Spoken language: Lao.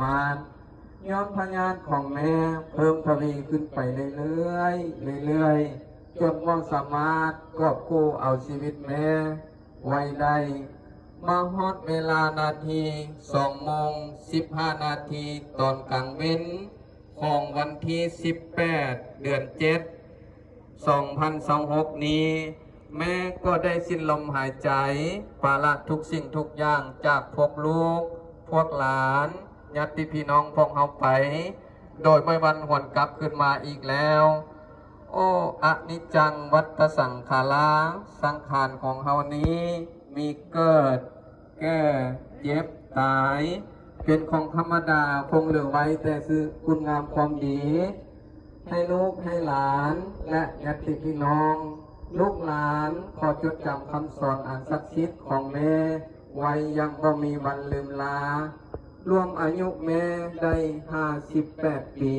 ມາດ ຍ້ອນພະຍາດຂອງແມ່ເພີ່ມທະວີຂຶ້ນໄປເລື້ອຍໆ ເລື້ອຍໆ ຈົນບໍ່ສາມາດກອບກູ້ເອົາຊີວິດແມ່ໄວ້ໄດ້. ມາຮອດເວລານາທີ ສອງໂມງສິບຫ້ານາທີ ຕອນກາງເວັນຂອງວັນທີສິບແປດ ເດືອນເຈັດ ສອງພັນຊາວຫົກນີ້ ແມ່ກໍໄດ້ສິ້ນລົມຫາຍໃຈ, ປະລະທຸກສິ່ງທຸກຢ່າງຈາກພວກລູກ, ພວກຫຼານ, ຍາດຕິພີ່ນ້ອງຂອງເຮົາໄປ ໂດຍບໍ່ມີວັນຫວນກັບຄືນມາອີກແລ້ວ. ໂອ ອະນິດຈັງ ວັດຕະສັງຂາລາ, ສັງຂານຂອງເຮົານີ້ມີເກີດ, ແກ່, ເຈັບ, ຕາຍ ເປັນຂອງທຳມະດາ, ຄົງເຫຼືອໄວ້ແຕ່ຊື່ຄຸນງາມຄວາມດີ ໃຫ້ລູກໃຫ້ຫຼານ ແລະ ຍາດຕິພີ່ນ້ອງ, ລູກຫຼານຂໍຈົດຈຳຄຳສອນອັນສັກສິດຂອງແມ່ໄວ້ຢ່າງບໍ່ມີວັນລືມລາ. ລວມອາຍຸແມ່ໄດ້ຫ້າສິບແປດປີ.